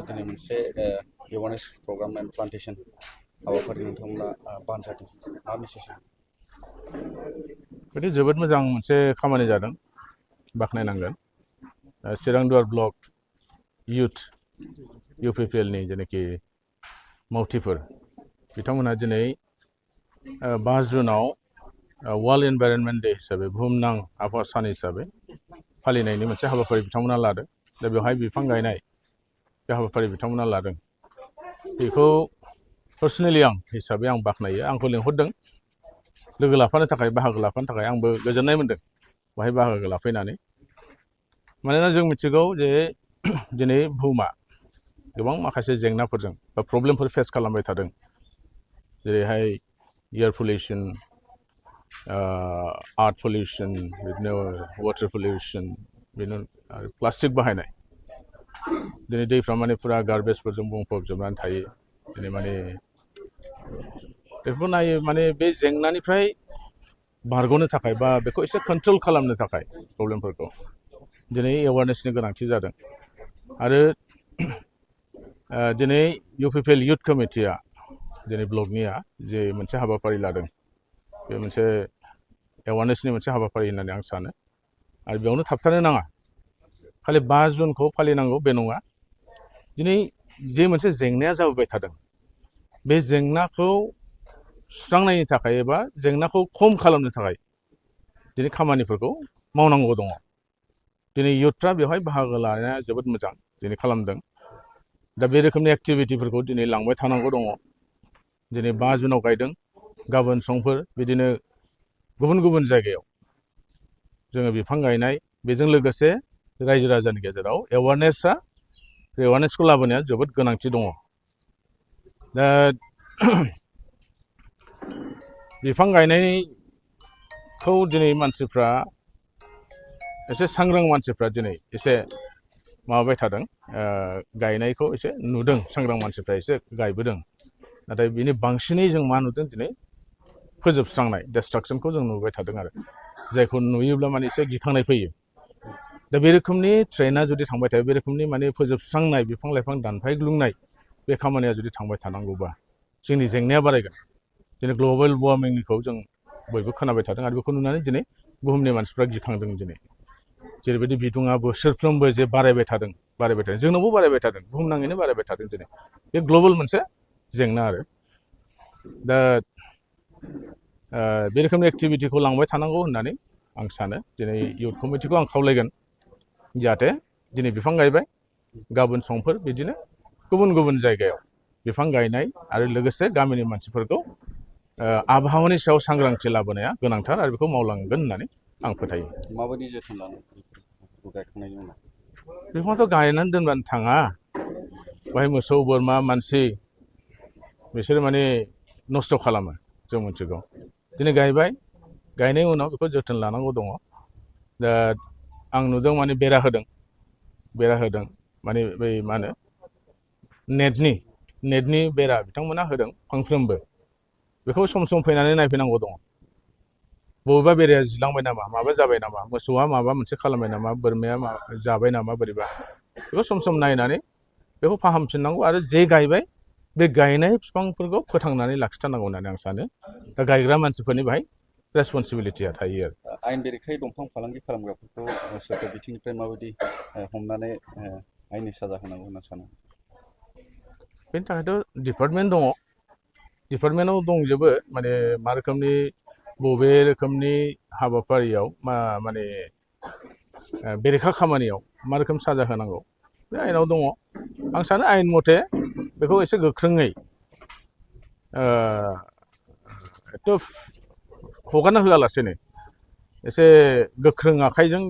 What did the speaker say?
दिनै मोनसे awareness programme and plantation हाबाफारि नोंथांमोना बानजायदों मा मेसेज बिदि जोबोद मोजां मोनसे खामानि जादों बाख्नायनांगोन चिरां दुवार ब्लक युथ UPPL नि जेनाखि मावथिफोर बिथांमोनहा दिनै 5 जुनाव वर्ल्ड एनभायरनमेन्ट डे हिसाबै बुहुमनां आबहावा सान हिसाबै फालिनायनि मोनसे हाबाफारि बिथांमोना लादों दा बेवहाय बिफां गायनाय बे हाबाफारि बिथांमोना लादों बेखौ पार्सनेलि हिसाबै आं बाख्नायो आंखौ लिंहरदों लोगो लाफानो थाखाय बाहागो लाफानो थाखाय आंबो गोजोननाय मोनदों बाहाय बाहागो लाफैनानै मानोना जों मिथिगौ जे दिनै बुहुमा गोबां माखासे जेंनाफोरजों बा प्रब्लेमफोर फेस खालामबाय थादों जेरैहाय एयार पलिउसन आर्थ पलिउसन बिदिनो वाटार पलिउसन बिदिनो आरो प्लास्टिक बाहायनाय दिनै दैफ्रा माने फुरा गार्बेजफोरजों बुंफबजोबनानै थायो दिनै माने बेखौ नायो माने बे जेंनानिफ्राय बारग'नो थाखाय बा बेखौ एसे कन्ट्रल खालामनो थाखाय प्रब्लेमफोरखौ दिनै एवारनेसनि गोनांथि जादों आरो दिनै UPPL युथ कमिटिया दिनै ब्लकनिया जे मोनसे हाबाफारि लादों बे मोनसे एवारनेसनि मोनसे हाबाफारि होननानै आं सानो आरो बेयावनो थाबथानो नाङा खालि 5 जुनखौ फालिनांगौ बे नङा दिनै जे मोनसे जेंनाया जाबोबाय थादों बे जेंनाखौ सुस्रांनायनि थाखाय एबा जेंनाखौ खम खालामनो थाखाय दिनै खामानिफोरखौ मावनांगौ दङ दिनै युथफ्रा बेवहाय बाहागो लानाया जोबोद मोजां दिनै खालामदों दा बे रोखोमनि एक्टिभिटिफोरखौ दिनै लांबाय थानांगौ दङ दिनै 5 जुनाव गायदों गाबोन समफोर बिदिनो गुबुन गुबुन जायगायाव जोङो बिफां गायनाय बेजों लोगोसे रायजो राजानि गेजेराव एवारनेसखौ लाबोनाया जोबोद गोनांथि दङ दा बिफां गायनायखौ दिनै मानसिफ्रा एसे सांग्रां मानसिफ्रा दिनै एसे माबाबाय थादों गायनायखौ एसे नुदों सांग्रां मानसिफ्रा एसे गायबोदों नाथाय बिनि बांसिनै जों मा नुदों दिनै फोजोबस्रांनाय डिस्ट्राक्सनखौ जों नुबाय थादों आरो जायखौ नुयोब्ला माने एसे गिखांनाय फैयो दा बे रोखोमनि ट्रेन्डआ जुदि थांबाय थायो बे रोखोमनि माने फोजोबस्रांनाय बिफां लाइफां दानफायग्लुंनाय बे खामानिया जुदि थांबाय थानांगौबा जोंनि जेंनाया बारायगोन दिनै ग्लबेल वार्मिंखौ जों बयबो खोनाबाय थादों आरो बेखौ नुनानै दिनै बुहुमनि मानसिफ्रा गिखांदों दिनै जेरैबायदि बिदुङा बोसोरफ्रोमबो जे बारायबाय थादों जोंनावबो बारायबाय थादों बुहुमनाङैनो बारायबाय थादों दिनै बे ग्लबेल मोनसे जेंना आरो दा बे रोखोमनि एक्टिभिटिखौ लांबाय थानांगौ होननानै आं सानो दिनै युथ कमिटिखौ आं खावलायगोन जाहाथे दिनै बिफां गायबाय गाबोन समफोर बिदिनो गुबुन गुबुन जायगायाव बिफां गायनाय आरो लोगोसे गामिनि मानसिफोरखौ आबहावानि सायाव सांग्रांथि लाबोनाया गोनांथार आरो बेखौ मावलांगोन होननानै आं फोथायो माबायदि जोथोन लानो बेखौ गायखांनायनि उनाव बिफांथ' गायनानै दोनबानो थाङा बाहाय मोसौ बोरमा मानसि बिसोरो माने नस्थ' खालामो जों मिथिगौ दिनै गायबाय गायनायनि उनाव बेखौ जोथोन लानांगौ दङ दा आं नुदों माने बेरा होदों माने बै मा होनो नेटनि बेरा बिथांमोना होदों फांफ्रोमबो बेखौ सम सम फैनानै नायफैनांगौ दङ बबेबा बेराया जिलांबाय नामा माबा जाबाय नामा मोसौआ माबा मोनसे खालामबाय नामा बोरमाया जाबाय नामा बोरैबा बेखौ सम सम नायनानै बेखौ फाहामफिननांगौ आरो जे गायबाय बे गायनाय बिफांफोरखौ फोथांनानै लाखिथारनांगौ होननानै आं सानो दा गायग्रा मानसिफोरनि बाहाय रेसपन्सिबिलिटिया थायो आरो आयेन बेरेखायै दंफां फालांगि खालामग्राफोरखौ सोरखार बिथिंनिफ्राय माबायदि हमनानै आयेननि साजा होनांगौ होनना सानो बेनि थाखायथ' डिपार्टमेन्ट दङ डिपार्टमेन्टआव दंजोबो माने मा रोखोमनि बबे रोखोमनि हाबाफारियाव माने बेरेखा खामानियाव मा रोखोम साजा होनांगौ बे आयेनाव दङ आं सानो आयेन मथे बेखौ एसे गोख्रोङै एथ' हगारना होआलासेनो एसे गोख्रों आखाइजों